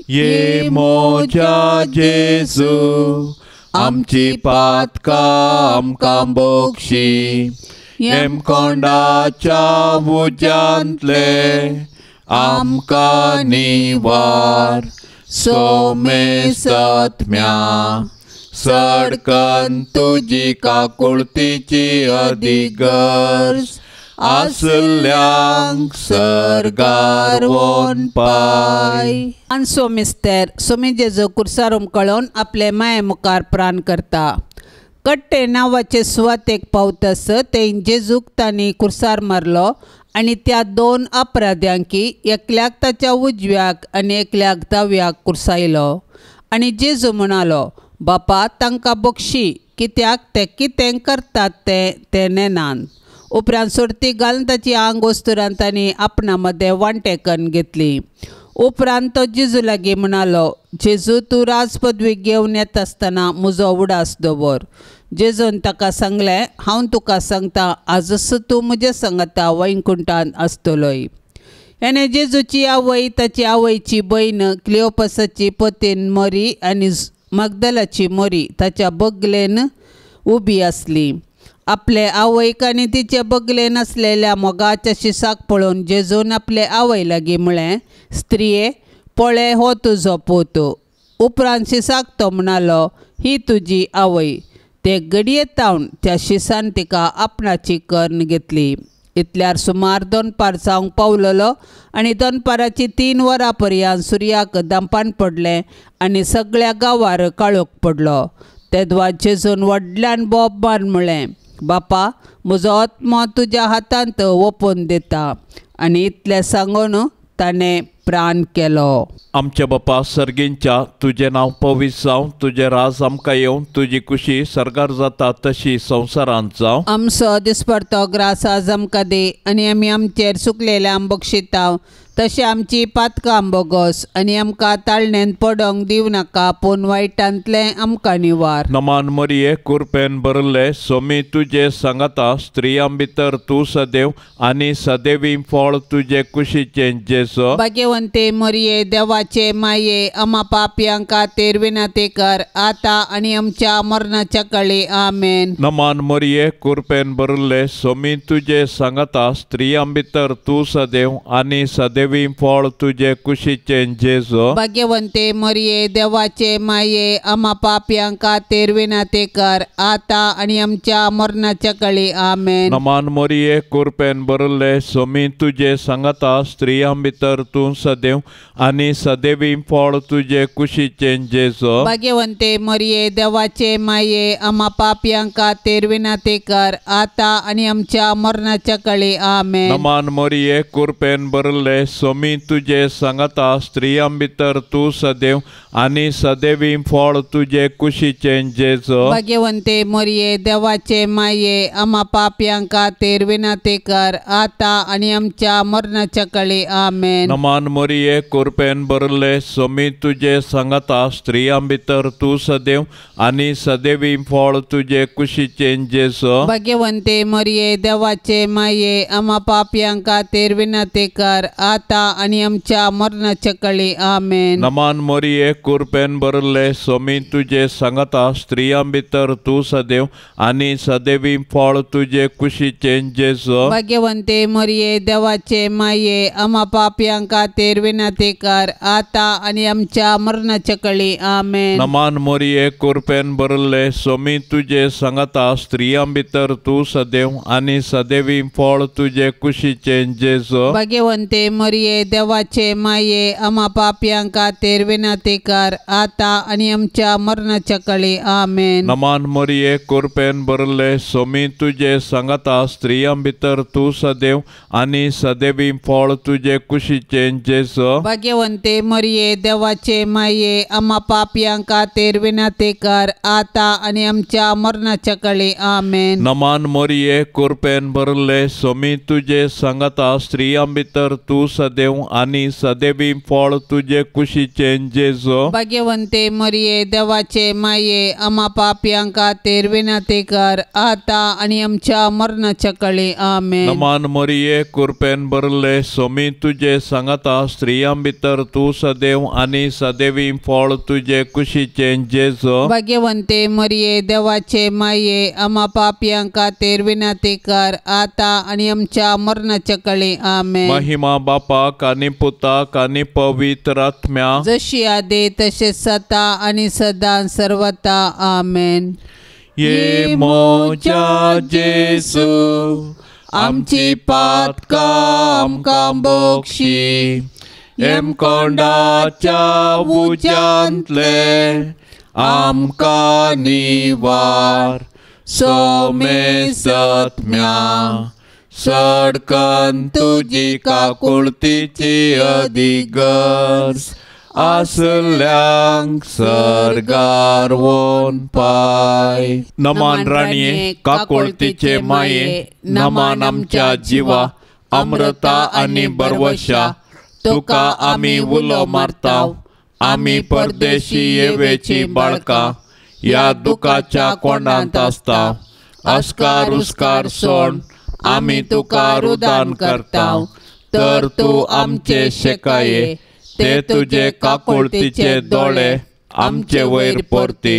ये मोजा जेजू आमची पातकां आमकां बोगशी, हेमकोंडाच्या उज्यांतले आमकां निवार, सोमे सत्म्या सडकन तुजी काकुळतीची अधिगर्ज आसल्यांक सर्गार वोन पाय.
आनसो मिस्तेर सोमी जेजू कुर्सार उमकळोवन आपले माये मुखार प्राण करता. कट्टे नांवाचे सुवातेक पावतस ते जेजूक तांणी कुर्सार मारलो आनी त्या दोन अपराध्यांकी एकल्याक ताच्या उजव्याक आनी एकल्याक दाव्याक कुर्सायलो. आनी जेजू म्हणालो, बापा तांकां बक्षी, कित्याक ते कितें करतात तें ते नेनान. उपरांत सोडती घालून ताची आंग वस्तुरान तांणी आपणा मदें वांटेकन घेतली. उपरांत तो जेजू लागीं म्हणालो, जेजू तूं राजपदवी घेवन येता आसतना म्हजो उडास दवर. जेजून ताका सांगलें, हांव तुका सांगता आजच तूं म्हजे सांगता वैकुंठान आसतलोय. हेणें जेजूची आवय, ताची आवयची भयण क्लियोपासाची पतीन मोरी आनी मगदलाची मोरी ताच्या बगलेन उबी आसली. आपले आवयक आनी तिचे बगलेन आसलेल्या मोगाच्या शिसाक पळोवन जेजून आपले आवय लागीं म्हळें, स्त्रिये पळय हो तुजो पूत. उपरांत शिसाक तो म्हणालो, ही तुजी आवय. ते घडये तावन त्या शिसान तिका आपणाची कर्ण घेतली. इतल्यार सुमार दनपार जावंक पावलेलो आनी दनपाराची 3 वरां पर्यंत सुर्याक दंपान पडलें आनी सगळ्या गांवार काळोख पडलो. तेदवा जेजून व्हडल्यान बोब मारून म्हळें, बापा म्हजो आत्मो तुज्या हातांत ओपून दिता. आनी इतलें सांगून ताणें प्राण केलो.
आमच्या बापा सर्गींच्या, तुजें नांव पवित्र जावं, तुजें राज आमकां येवं, तुजी कुशी सर्गार जाता तशी संवसारांत जावं.
आमचो दिसपडतो ग्रास आज आमकां दी आनी आमी आमचेर सुकलेल्या बक्षिताव तशें आमची पातकां बोगस आनी आमकां ताळणेन पडोंक दिवं नाका, पूण वायटांतलें आमकां निवार.
नमान मरिये कुरपेन भरले सोमी तुजे सांगाता, स्त्रियां भितर तूं सदैव आनी सदैवी फळ तुजे कुशीचें जेजू.
भाग्यवंते मरिये देवाचे माये आमा पापयां खातीर विनंती कर आता आनी आमच्या मरणाच्या काळी. आमेन.
नमान मरिये कुरपेन भरले सोमी तुजे सांगाता, स्त्रियां भितर तूं सदैव आनी सदैव फळ तुजे कुशीचें जेजू.
भाग्यवंते मरिये देवाचे माये आमा पापयां खातीर विनंती कर आता आनी आमच्या मरणाच्या काळी. आमेन.
नमान मरिये कुरपेन भरले सोमी तुजे सांगाता, स्त्रियां भितर तूं सदैव आनी सदैवी फळ तुजे कुशीचें जेजू.
भाग्यवंते मरिये देवाचे माये आमा पापयां खातीर विनंती कर आता आनी आमच्या मरणाच्या काळी. आमेन.
नमान मरिये कुरपेन भरले सोमी तुजे सांगाता, स्त्रियां भितर तूं सदैव आनी सदैवी फळ तुजे कुशीचें जेजू.
भाग्यवंते मरिये देवाचे माये आमा पापयां खातीर विनंती कर आता आनी आमच्या मरणाच्या काळी. आमेन.
नमान मरिये कुरपेन भरले सोमी तुजे सांगाता, स्त्रियां भितर तूं सदैव आनी सदैवी फळ तुजे कुशीचें जेजू.
भाग्यवंते मरिये देवाचे माये आमा पापयां खातीर विनंती कर आतां आनी आमच्या मरणाच्या कळी आमेन.
नमान मोरये कुरपेन भरले सोमी तुजे सांगता स्त्रियां भितर तूं सदैव आनी सदैवी फळ तुजे कुशीचें जेजू.
भाग्यवंते मोरये देवाचे माये आमा पापयां खातीर विनंती कर आतां आनी आमच्या मरणाच्या कळी आमेन.
नमान मोरये कुरपेन भरले सोमी तुजे सांगता स्त्रियां भितर तूं सदैव आनी सदैवी फळ तुजे कुशीचें जेजू.
भाग्यवंते मोरये देवाचे माये आमा पापयां खातीर विनंती कर आतां आनी आमच्या मरणाच्या कळी आमेन.
नमान मोरये कुरपेन भरले सोमी तुजे सांगता स्त्रियां भितर तूं सदैव आनी सदैवी फळ तुजे कुशीचें जेजू.
भाग्यवंते मोरये देवाचे माये आमा पापयां खातीर विनंती कर आतां आनी आमच्या मरणाच्या कळी आमेन.
नमान मोरये कुरपेन भरले सोमी तुजे सांगता स्त्रियां भितर तूं सदैव आनी सदैवी फळ तुजे कुशीचें जेजू.
भाग्यवंते मोरये देवाचे माये आमा पापयां खातीर विनंती कर आतां आनी आमच्या मरणाच्या कळी आमेन.
नमान मोरये कुरपेन भरले सोमी तुजे सांगता स्त्रियां भितर तूं सदैव आनी सदैवी फळ तुजे कुशीचें जेजू.
भाग्यवंते मोरये देवाचे माये आमा पापयां खातीर विनंती कर आतां आनी आमच्या मरणाच्या कळी आमेन.
महिमा बापाक आनी पुताक आनी पवित्र आत्म्या
जशी आदी तशें सता आनी सदां सर्वता आमेन.
ये मोजा जेजू आमची पातकां आमकां बक्षी हेमकोंडाच्या उज्यांतले आमकां निवार सोमेसत्म्या सडकन तुजी काकुळतीची अधिगर्ज आसल्यांक सर्गार वोन पाय. नमान राणये काकुळतीचे माये नमान आमच्या जिवा अमृता आनी बरवशा तुका आमी उलो मारता आमी परदेशी येवेची बाळकां ह्या दुखाच्या कोणांत आसता अस्कार उस्कार सोण आमी तुका रुदान करता तर तूं आमचे शेकाये ते तुजे काकुळतीचे दोळे आमचे वयर परती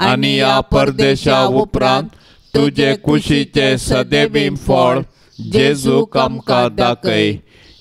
आनी ह्या परदेशा उपरांत तुजे कुशीचे सदैवी फळ जेजूक आमकां दाखय.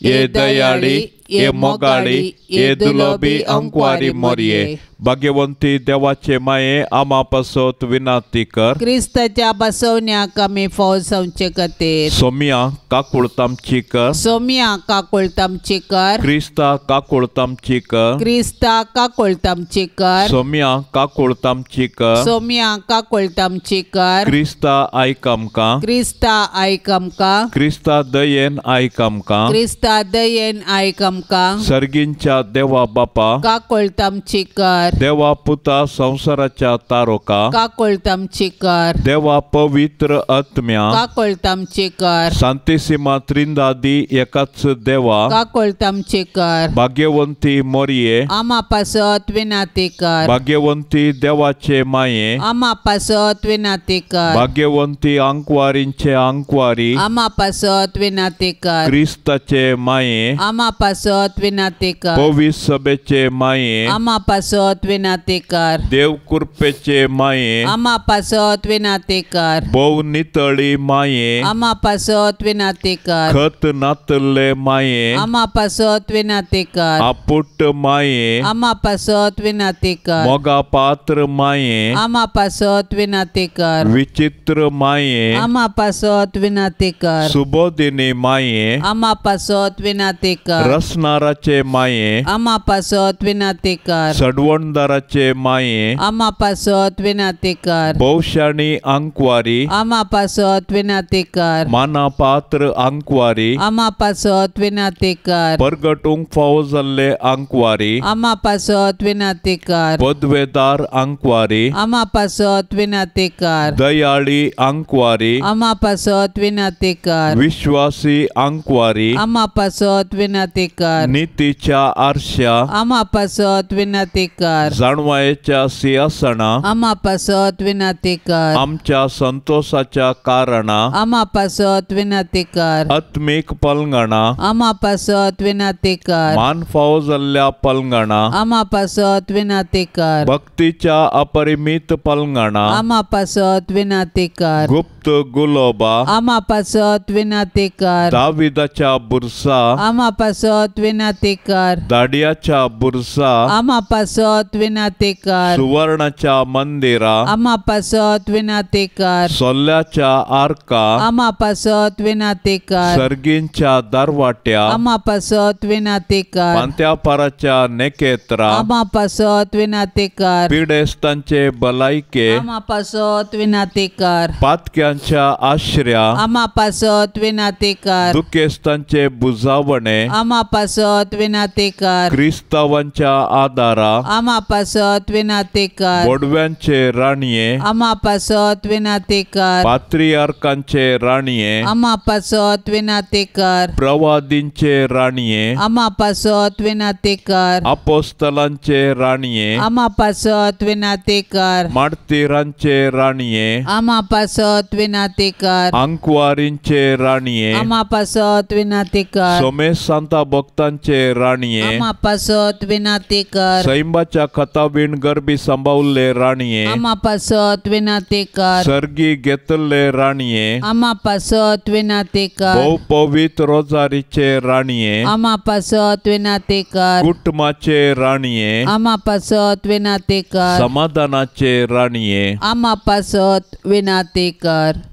ये दयाळी ये मोगाळी ये दुलोबी अंकवारी मोरये भाग्यवंती देवाचे माये आमा पासत विनंती कर.
क्रिस्ताच्या बसवण्याक आमी फौज जावचे खातीर.
सोमिया काकुळतामची कर.
सोमिया काकुळतामची कर.
क्रिस्ता काकुळतामची कर.
क्रिस्ता काकुळतामची कर.
सोमिया काकुळतामची कर.
सोमिया काकुळतामची कर.
क्रिस्ता आयक आमकां.
क्रिस्ता आयक आमकां.
क्रिस्ता दयेन आयक आमकां.
क्रिस्ता दयेन आयक आमकां.
सर्गींच्या देवा बापा
काकुळतामची कर.
देवा पुता संवसाराच्या तारोका
काकुळतामची कर.
देवा पवित्र आत्म्या
काकुळतामची कर.
सांतिसिमा त्रिंदादी एकाच देवा
काकुळतामची कर.
भाग्यवंती मोरये
आमा पासत विनंती कर.
भाग्यवंती देवाचे माये
आमा पासत विनंती कर.
भाग्यवंती आंकवारींचे आंकवारी
आमा पासत विनंती कर.
क्रिस्ताचे माये
आमा पासत विनंती कर.
पवित्र सभेचे माये
आमा पासत विनंती कर.
देव कृपेचे माये
आमा पासत विनंती कर.
भोव नितळी माये
आमा पासत विनंती कर.
खत नातल्ले माये
आमा पासत विनंती कर.
आपुट माये
आमा पासत विनंती कर.
मोगा पात्र माये
आमा पासत विनंती कर.
विचित्र माये
आमा पासत विनंती कर.
सुबोधिनी माये
आमा पासत विनंती कर.
रसनाराचे माये
आमा पासत विनंती कर.
सडवणदाराचे माये
आमा पासत विनंती कर.
भोवशाणी आंकवारी
आमा पासत विनंती कर.
माना पात्र आंकवारी
आमा पासत विनंती कर.
परगटूंक फावो जाल्ले आंकवारी
आमा पासत विनंती कर.
पदवेदार आंकवारी
आमा पासत विनंती कर.
दयाळी आंकवारी
आमा पासत विनंती कर.
विश्वासी आंकवारी
आमा पासत विनंती कर.
नितीच्या आरश्या
आमा पासत विनंती कर. कर।
जाणवायेच्या सिंहासना
आमा पासत विनंती कर।
आमच्या संतोषाच्या कारणा
आमा पासत विनंती कर।
आत्मीक पलंगणा
आमा पासत विनंती कर।
मान फावो जाल्ल्या पलंगणा
आमा पासत विनंती कर।
भक्तीच्या अपरिमित पलंगणा
आमा पासत विनंती कर।
गुप्त गुलोबा
आमा पासत विनंती कर।
दाविदाच्या बुरसा
आमा पासत विनंती कर।
दाडियाच्या बुरसा
आमा पासत विनंती कर।
सुवर्णाच्या मंदिरा
आमा पासत विनंती कर।
सोल्याच्या आर्का
आमा पासत विनंती कर।
सर्गींच्या दरवाट्या
आमा पासत विनंती कर।
पांत्यापाराच्या नेकेत्रा
आमा पासत विनंती कर।
पिडेस्तांचे भलायके
आमा पासत विनंती कर।
पातक्यांच्या आश्र्या
आमा पासत विनंती कर।
दुखेस्तांचे बुजावणे
आमा पासत विनंती कर।
क्रिस्तावांच्या आदारा
आमा पासत विनंती कर।
बोडव्यांचे राणये
आमा पासत विनंती कर।
पात्रियार्कांचे राणये
आमा पासत विनंती कर।
प्रवादींचे राणये
आमा पासत विनंती कर।
अपोस्तलांचे राणये
आमा पासत विनंती कर।
मार्तीरांचे राणये
आमा पासत विनंती कर।
अंकवारींचे राणये
आमा पासत विनंती कर।
सोमेश सांता भक्तांचे राणये
आमा पासत विनंती कर।
सैंबाच्या खताबीण गर्भी सांबावल्ले राणये
आमा पासत विनंती कर।
सर्गी घेतल्ले राणये
आमा पासत विनंती कर।
भोव पवित्र रोजारीचे राणये
आमा पासत विनंती कर।
कुटुंबाचे राणये
आमा पासत विनंती कर।
समाधानाचे राणये
आमा पासत विनंती कर।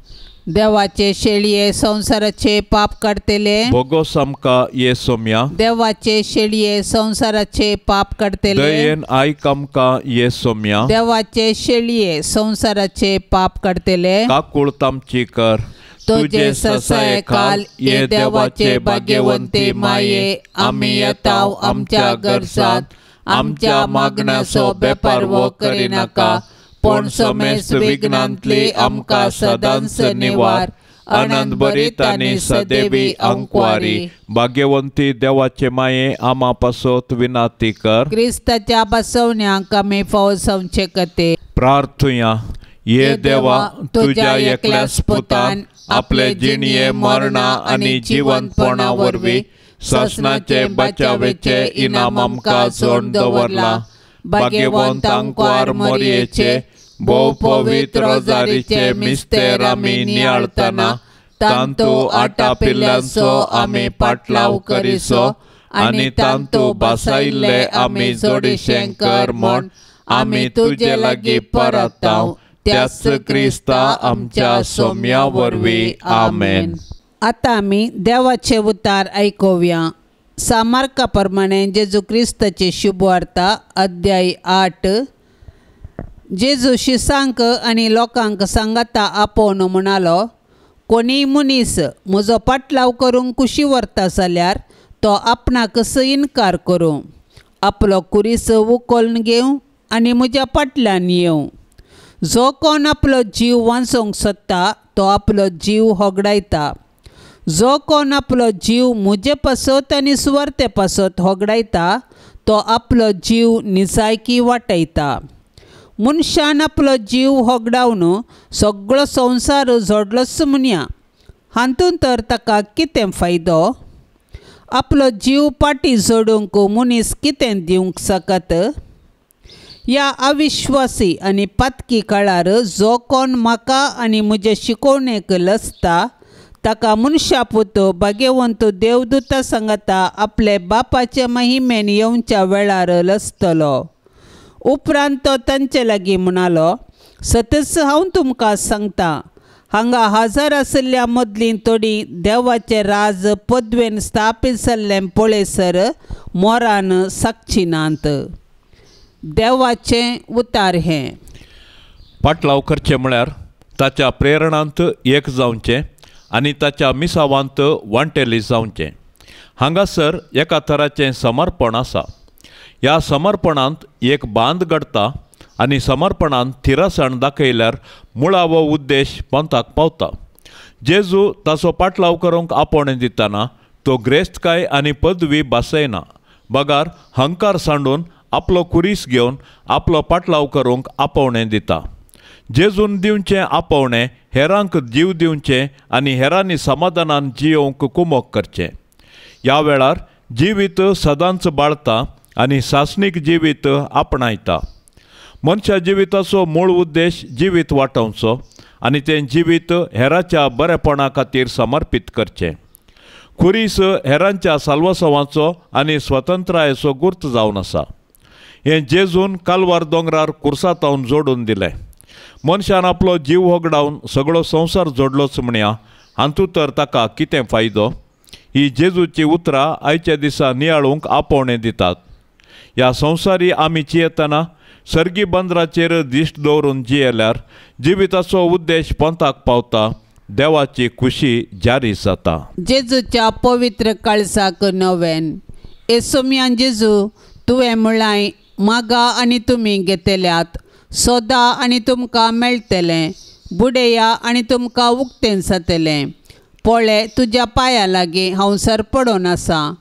देवाचे शेळये संसाराचे पाप काडतले
भोगोस आमकां ये सोम्या।
देवाचे शेळये संसाराचे पाप काडतले
दयेन आयक आमकां ये सोम्या।
देवाचे शेळये संसाराचे पाप काडतले
काकूळत आमची कर।
तुझे ससायखाल ये देवाचे भाग्यवंती माये आमी येताव आमच्या गरजांत आमच्या मागण्याचो बेपारवो करिनाका पूण समेस्त विघ्नांतली आमकां सदांच निवार।
आनंद भरीत आनी सदैवी अंकवारी भाग्यवंती देवाचे माये आमा पासत विनंती कर।
क्रिस्ताच्या बसवण्याक आमी फावो जावचे खातीर
प्रार्थुया। ये देवा तुझ्या एकल्याच पुतान आपले जिणये मरणा आनी जिवंतपणा वरवीं ससनाचे बचावेचे इनाम आमकां जोड दवरला। भाग्यवंत अंकवार मोरयेचे भोव पवित्र रोजारीचे मिस्तेर आमी नियाळतना तांतू आटापिल्ल्यांचो आमी पाटलाव करिसो आनी तांतू बसायिल्ले आमी जोडीशें कर म्हूण आमी तुजे लागीं परताव त्याच क्रिस्ता आमच्या सोम्या वरवीं आमेन।
आतां आमी देवाचे उतार आयकुया। सामार्का प्रमाणे जेजू क्रिस्ताची शुभवार्ता अध्याय 8। जेजू शिसांक आनी लोकांक सांगाता आपोवन म्हणालो, कोणीय मनीस म्हजो पाटलाव करूंक कुशी व्हरता जाल्यार तो आपणाक इनकार करूं, आपलो कुरीस उखलून घेवं आनी म्हज्या फाटल्यान येवं। जो कोण आपलो जीव वांचोवंक सोदता तो आपलो जीव होगडायता। जो कोण आपलो जीव म्हजे पासत आनी सुवार्ते पासत होगडायता तो आपलो जीव निजायकी वाटयता। मनशान आपलो जीव होगडावन सगळो संवसार जोडलोच म्हणया, हातूंत तर ताका कितें फायदो? आपलो जीव फाटीं जोडूंक मनीस कितें दिवंक शकत? ह्या अविश्वासी आनी पातकी काळार जो कोण म्हाका आनी म्हजे शिकोवणेक लजता ताका मनशापूत भाग्यवंत देवदूता सांगाता आपले बापाचे महिमेन येवच्या वेळार लजतलो। उपरांत तो तांचे लागीं म्हणालो, सतच हांव तुमकां सांगता, हांगा हजर आशिल्ल्या मदलीं थोडीं देवाचें राज पदवेन स्थापीत जाल्लें पळयसर मोरान सागची नात। देवाचें उतार हें।
पाटलाव करचें म्हळ्यार ताच्या प्रेरणांत एक जावचें आनी ताच्या मिसावांत वांटेली जावचें। हांगासर एका तराचें समर्पण आसा। ह्या समर्पणांत एक बांद घडटा आनी समर्पणांत थिरसाण दाखयल्यार मुळावो उद्देश पंथाक पावता। जेजू ताचो पाटलाव करूंक आपोवणें दितना तो ग्रेस्तकाय आनी पदवी भासयना, बगार हंकार सांडून आपलो कुरीस घेवन आपलो पाटलाव करूंक आपोवणें दिता. जेजून दिवचें आपोवणें हेरांक जीव दिवचें आनी हेरांनी समाधानान जियोवंक कुमोक करचें. ह्या वेळार जिवीत सदांच बाळता आनी सासणीक जिवीत आपणायता. मनशा जिविताचो मूळ उद्देश जिवीत वाटोवचो आनी तें जिवीत हेराच्या बरेपणा खातीर समर्पीत करचें. खुरीस हेरांच्या साल्वासांवाचो आनी स्वतंत्रायेचो गुर्त जावन आसा. हें जेजून कालवार दोंगरार कुर्सातावन जोडून दिलें. मनशान आपलो जीव होगडावन सगळो संवसार जोडलोच म्हणया, हातूंत तर ताका कितें फायदो? ही जेजूची उतरां आयच्या दिसा नियाळूंक आपोवणें दितात. ह्या संवसारी आमी जियेतना सर्गी बंदराचेर दिश्ट दवरून जियेल्यार जिविताचो उद्देश पंथाक पावता, देवाची खुशी जारी जाता.
जेजूच्या पवित्र काळजाक नवेन. येसोम्यान जेजू, तुवें म्हळां मागा आनी तुमी घेतल्यात, सोदा आनी तुमकां मेळटलें, बुडया आनी तुमकां उक्तें जातलें. पळय तुज्या पांया लागीं हांव सरपडून आसा.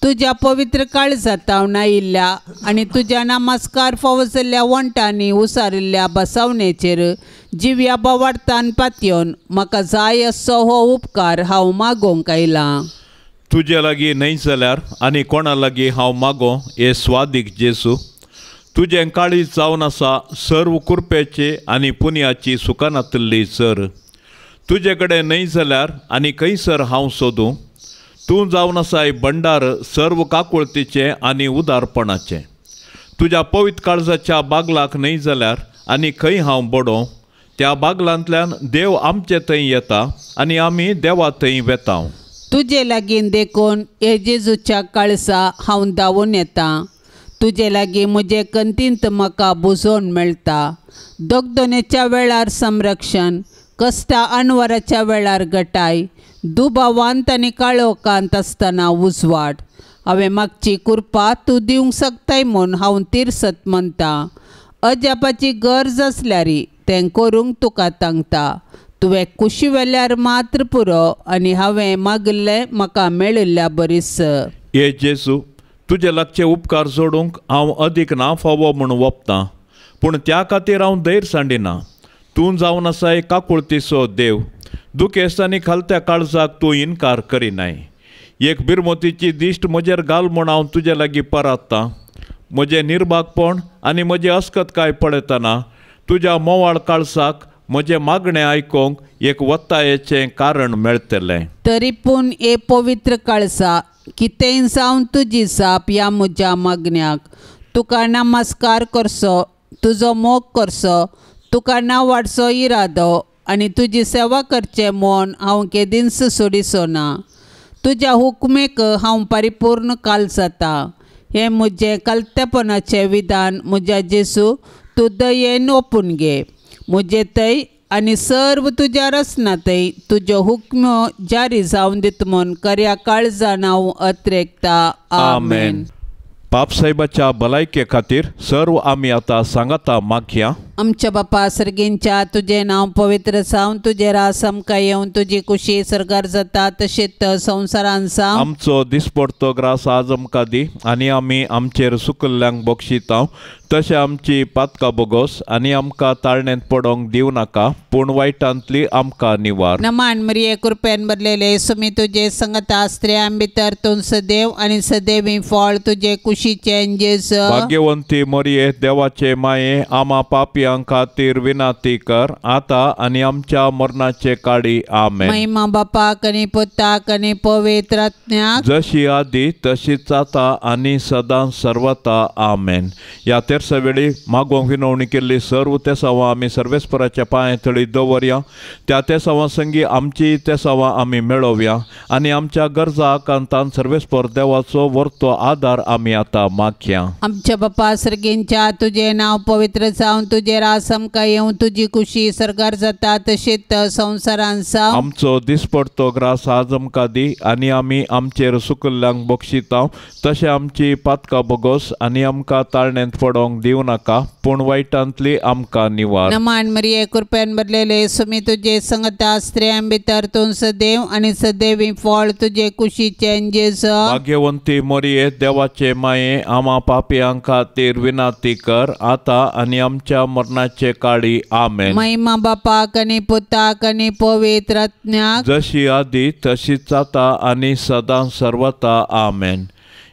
तुज्या पवित्र काळजांत आयिल्ल्या आनी तुज्या नमस्कार फावो जाल्ल्या वण्टांनी उसारिल्ल्या बसावणेचेर जिव्या बोवार्थान पातयेवन म्हाका जाय असो हो उपकार हांव मागोवंक आयलां.
तुजे लागीं न्हय जाल्यार आनी कोणा लागीं हांव मागो हे स्वादीक जेजू, तुजें काळीज जावन आसा सर्व कुरपेची आनी पुनयाची सुखानातिल्ली सर. तुजे कडेन न्हय जाल्यार आनी खंयसर हांव सोदूं? तूं जावन आसाय भंडार सर्व काकुळतीचें आनी उदारपणाचें. तुज्या पवित्र काळजाच्या बागलाक न्हय जाल्यार आनी खंय हांव बडोवं? त्या बागलांतल्यान देव आमचे थंय येता आनी आमी देवा थंय वेता.
तुजे लागीं देखून हे जेजूच्या काळजा हांव धांवून येता. तुजे लागीं म्हजे कंतींत म्हाका बुजोवन मेळटा. दगदोनेच्या वेळार संरक्षण, कश्टा अणवराच्या वेळार गटाय, दुबावांत आनी काळोखांत आसतना उजवाड. हांवें मागची कृपा तूं दिवंक शकताय म्हूण हांव तिरसत म्हणटा. अजापाची गरज आसल्यार तें करूंक तुका सांगता. तुवें कुशी वेल्यार मात्र पुरो आनी हांवें मागिल्लें म्हाका मेळिल्ल्या बरीस.
हे जेजू, तुजे लागचे उपकार जोडूंक हांव अदीक ना फावो म्हूण वपतां, पूण त्या खातीर हांव धैर्य सांडिना. तूं जावन आसाय काकुळतीचो देव, दुखेस्त आनी खालत्या काळजाक तूं इनकार करिनाय. एक बिरमोतीची दिश्ट म्हजेर घाल म्हूण हांव तुजे लागीं परात्तां. म्हजें निर्भागपण आनी म्हजें अस्कतकाय पळयतना तुज्या मोवाळ काळजाक म्हजें मागणें आयकूंक एक वत्तायेचें कारण मेळटलें.
तरी पूण हे पवित्र काळजा, कितेंय जावन तुजी जाप ह्या म्हज्या मागण्याक. तुका नमस्कार करचो, तुजो मोग करचो, तुका ना वाडचो इरादो आनी तुजी सेवा करचें म्हूण हांव केदींच सोडिचो ना. तुज्या हुकमेक हांव परिपूर्ण काल जाता. हें म्हजें कलतेपणाचें विधान म्हज्या जेजू, तूं दयेन ओपून घे. म्हजे थंय आनी सर्व तुज्या रचना थंय तुज्यो हुकम्यो जारी जावन दित म्हूण खऱ्या काळजान हांव अत्रेकता. आमेन.
बापसाहेबाच्या भलायके खातीर सर्व आमी आतां सांगाता मागया.
आमच्या बापा सर्गींच्या, तुजें नांव पवित्र जावन, तुजें रास आमकां येवन, तुजी कुशी सरकार जाता तशेंच संवसारान जावं.
आमचो दिसपडतो ग्रास आज आमकां दी आनी आमी आमचेर सुकल्ल्यांक बक्षितांव तशें आमची पातकां बोगोस आनी आमकां ताळण्यांत पडोंक दिवं नाका, पूण वायटांतली आमकां निवार.
नमान मरिये, कृपेन भरलेले, सुमी तुजे संगता, स्त्रियां भितर तूं सदैव आनी सदैवी फळ तुजे कुशीचें जेजू.
भाग्यवंती मरिये, देवाचे माये, आमा पापयां खातीर विनंती कर आता आनी आमच्या मरणाचे काळी. आमेन.
महिमा बापाक आनी पुताक आनी पवित्र आत्म्याक,
जशी आदी तशीच आता आनी सदां सर्वता. आमेन. ह्या तेरसा वेळी मागोवंक विनवणी केल्ली सर्व तेसावां आमी सर्वेस्पराच्या पांया थळी दवरया. त्या तेसावां संगी आमची तेसावां आमी मेळोवया आनी आमच्या गरजा आकांतान सर्वेस्पर देवाचो वर्तो आदार आमी आतां मागया.
आमच्या बापा सर्गींच्या, तुजें नांव पवित्र जावन, तुजें तुजें रास आमकां येवं, तुजी कुशी सरकार जाता तशेंच संवसारान जावं।
आमचो दिसपडतो ग्रास आज आमकां दी आनी आमी आमचेर सुकल्ल्यांक बक्षिता तशें आमची पातकां बोगोस आनी आमकां ताळण्यांत पडोंक दिवं नाका पूण वायटांतली आमकां निवार।
नमान मरिये कृपेन भरलेले सुमी तुजे संगता, स्त्रियां भितर तूं सदैव आनी सदैवी फळ तुजे कुशीचें जेजू।
भाग्यवंती मरिये देवाचे माये आमा पापयां खातीर विनंती कर आतां आनी आमच्या मरणाचे काळी। आमेन।
महिमा बापाक आनी पुताक आनी पवित्र आत्म्याक,
जशी आदी तशीच आतां आनी सदां सर्वता। आमेन।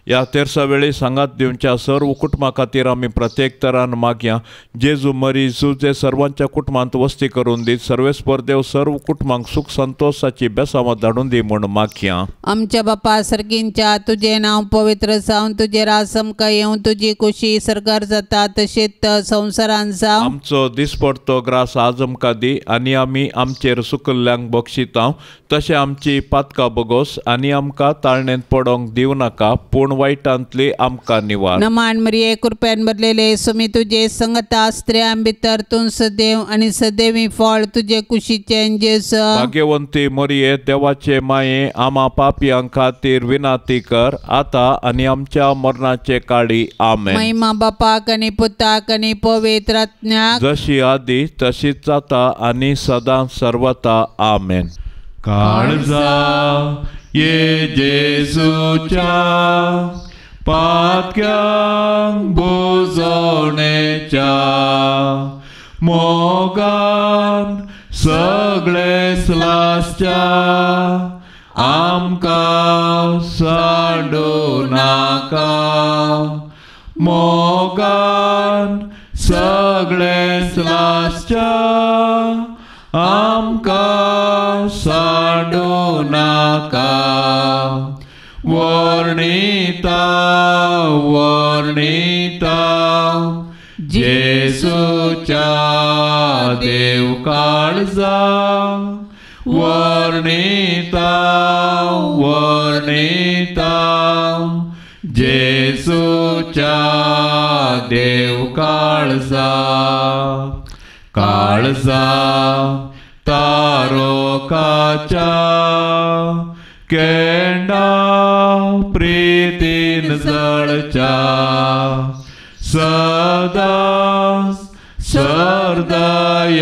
ह्या तेरसा वेळी सांगात दिवच्या सर्व कुटुंबा खातीर आमी प्रत्येक तरान मागया। जेजू मरी जुजे सर्वांच्या कुटुंबांत वस्ती करून दी। सर्वेस्पर देव सर्व कुटुंबांक सुख संतोषाची बेसांव धाडून दी म्हूण मागया।
आमच्या बापा सर्गींच्या तुजें नांव पवित्र जावं, तुजें राज आमकां येवं, तुजी कुशी सरकार जाता तशेंच संवसारान जावं।
आमचो दिसपडतो ग्रास आज आमकां दी आनी आमी आमचेर सुकल्ल्यांक बक्षिता तशें आमची पातकां बोगोस आनी आमकां ताळण्यांत पडोंक दिवं नाका पूण वायटांतली आमकां निवार।
नमान मरिये कृपेन भरलेले सुमी तुजे संगता, स्त्रियां भितर तूं सदैव आनी सदैवी फळ तुजे कुशीचें जेजू।
भाग्यवंती मरिये देवाचे माये आमा पापयां खातीर विनंती कर आतां आनी आमच्या मरणाचे काळी। आमेन।
महिमा बापाक आनी पुताक आनी पवित्र आत्म्याक,
जशी आदी तशीच आतां आनी सदां सर्वता। आमेन। काळजा ये जेजूच्या पातक्यांक बुजवणेच्या मोगान सगळेच लासच्या आमकां सांडू नाका, मोगान सगळेच लासच्या आमकां सांडू नाका। वर्णिता वर्णिता जेजूच्या देव काळजा, वर्णिता वर्णिता जेजूच्या देव काळजा। काळजा तारोकाच्या केंडा प्रीतीन जळच्या सदा सरदयाळा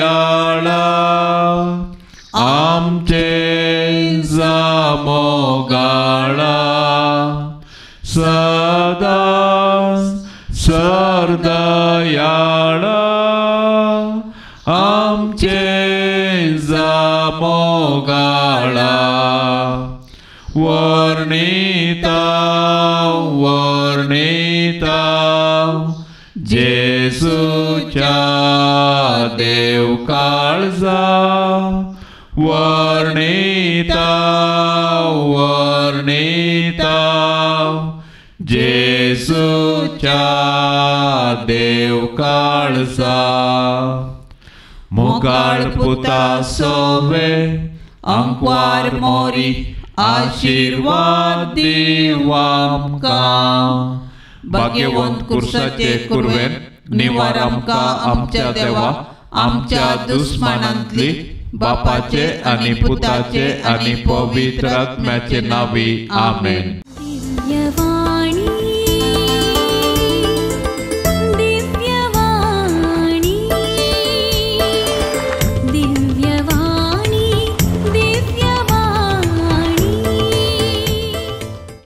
आमचे जामोगाळा, सदा सरदयाळा आमचे जामोगाळा। वर्णिता वर्णिता जेजूच्या देव काळजा, वर्णिता वर्णिता जेजूच्या देव काळजा। मोगाळ पुता सोवे आंकवार मोरी आशीर्वाद दिव आमकां। भाग्यवंत कुर्साचे कुरवेन निवार आमकां आमच्या देवा आमच्या दुस्मानांतली बापाचे आनी पुताचे आनी पवित्र आत्म्याचे नांवी। आमेन।